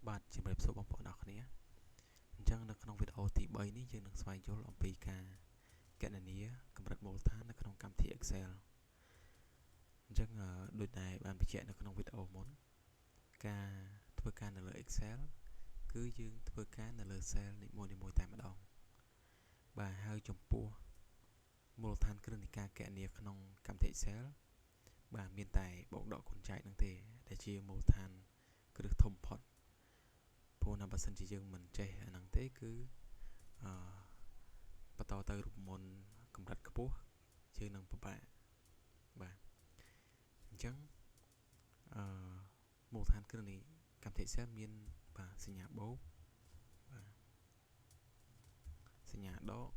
បាទជំរាបសួរបងប្អូនអរគ្នាអញ្ចឹងនៅក្នុងវីដេអូទី3នេះយើងនឹងស្វែងយល់អំពីការគណនាកម្រិតមូលដ្ឋាននៅក្នុងកម្មវិធី Excel។ អញ្ចឹងដូចដែលបានបញ្ជាក់នៅក្នុងវីដេអូមុនការធ្វើការនៅលើ Excel គឺយើងធ្វើការនៅលើ cell នីមួយៗតែម្ដងបាទហើយចំពោះមូលដ្ឋានគ្រឹះនៃការគណនាក្នុងកម្មវិធី Excel បាទមានតែបូកដកគុណចែកនឹងទេដែលជាមូលដ្ឋានគ្រឹះធំផុតព្រោះណាបើសិនជាយើងមិនចេះអាហ្នឹងទេគឺអឺបន្តទៅរូបមន្តកម្រិតខ្ពស់យើងនឹងពិបាកបាទអញ្ចឹងអឺមូលដ្ឋានគ្រឹះនៃកម្មវិធី Excel មានបាទសញ្ញាបូកបាទសញ្ញាដក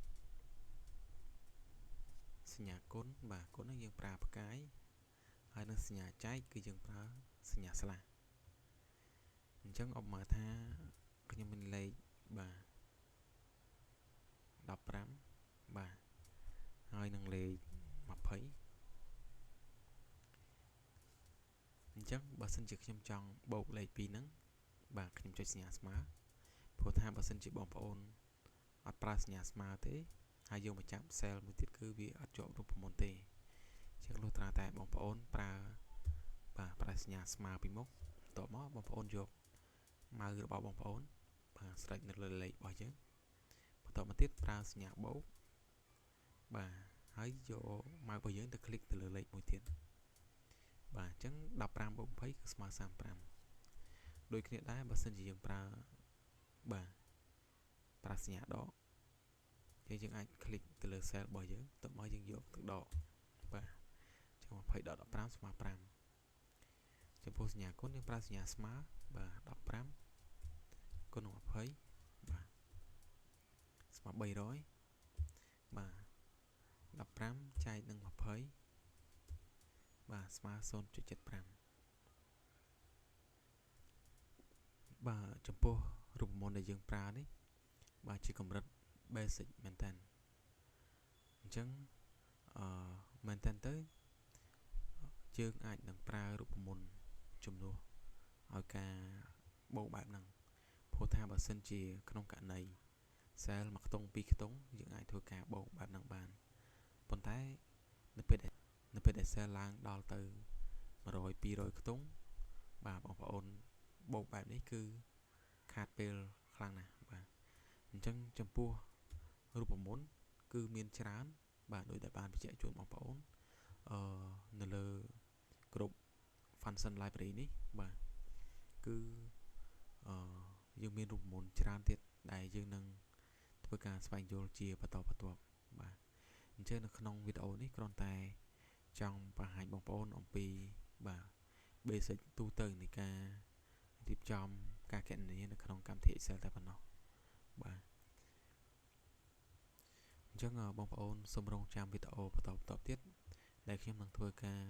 សញ្ញាគុណបាទគុណនឹងយើងប្រើផ្កាយហើយនឹងសញ្ញាចែកគឺយើងប្រើសញ្ញាស្លាស់អញ្ចឹងឧបមាថាខ្ញុំមានលេខបាទ15បាទហើយនឹងលេខ20អញ្ចឹងបើសិនជាខ្ញុំចង់បូកលេខ2ហ្នឹងបាទខ្ញុំចុចសញ្ញាស្មើព្រោះថាបើសិនជាបងប្អូនអត់ប្រើសញ្ញាស្មើទេហើយយើងមកចាប់ cell មួយទៀតគឺវាអត់ជាប់រូបមន្តទេជាងលុះត្រាតែបងប្អូនប្រើបាទប្រើសញ្ញាស្មើពីមុខបន្ទាប់មកបងប្អូនយក mouse របស់បងប្អូនបាទស្រេចនៅលើលេខរបស់យើងបន្តមកទៀតប្រើសញ្ញាបូកបាទហើយយក mouse របស់យើងទៅ click ទៅលើលេខមួយទៀតបាទអញ្ចឹង15បូក20គឺស្មើ35ដូចគ្នាដែរបើសិនជាយើងប្រើបាទប្រើសញ្ញាដកយើងអាច click ទៅលើ cell របស់យើងទៅមកយើងយកទៅដកបាទអញ្ចឹង20ដក15ស្មើ5ចំពោះសញ្ញាគុណយើងប្រើសញ្ញាស្មើបាទ15គុណនឹង20បាទស្មើ300បាទ15ចែកនឹង20បាទស្មើ0.75បាទចំពោះរូបមន្តដែលយើងប្រើនេះបាទជាកម្រិត basic មែនតើអញ្ចឹងអឺមែនតើទៅយើងអាចនឹងប្រើរូបមន្តជំនួសឲ្យការបូកបែបហ្នឹងព្រោះថាបើសិនជាក្នុងករណី cell មួយខ្ទង់ពីរខ្ទង់យើងអាចធ្វើការបូកបែបហ្នឹងបានប៉ុន្តែនៅពេលដែល cell ឡើងដល់ទៅ100 200ខ្ទង់បាទបងប្អូនបូកបែបនេះគឺខាតពេលខ្លាំងណាស់បាទអញ្ចឹងចំពោះរូបមន្តគឺមានច្រើនបាទដោយដែលបានបញ្ជាក់ជូនបងប្អូនអឺនៅលើគ្រប់ function library នេះបាទគឺអឺយើងមានរូបមន្តច្រើនទៀតដែលយើងនឹងធ្វើការស្វែងយល់ជាបន្តបន្ទាប់បាទអញ្ចឹងនៅក្នុងវីដេអូនេះគ្រាន់តែចង់បង្ហាញបងប្អូនអំពីបាទ basic ទូទៅនៃការរៀបចំការគណនានៅក្នុងកម្មវិធី Excel តែប៉ុណ្ណោះបាទអញ្ចឹងបងប្អូនសូមរងចាំវីដេអូបន្តបន្តទៀតដែលខ្ញុំនឹងធ្វើការ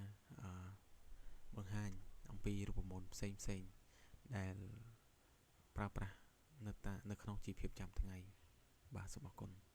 បង្ហាញអំពីរូបមន្តផ្សេងផ្សេងដែលប្រើប្រាស់នៅតានៅក្នុងជីវភាពប្រចាំថ្ងៃបាទសូមអរគុណ។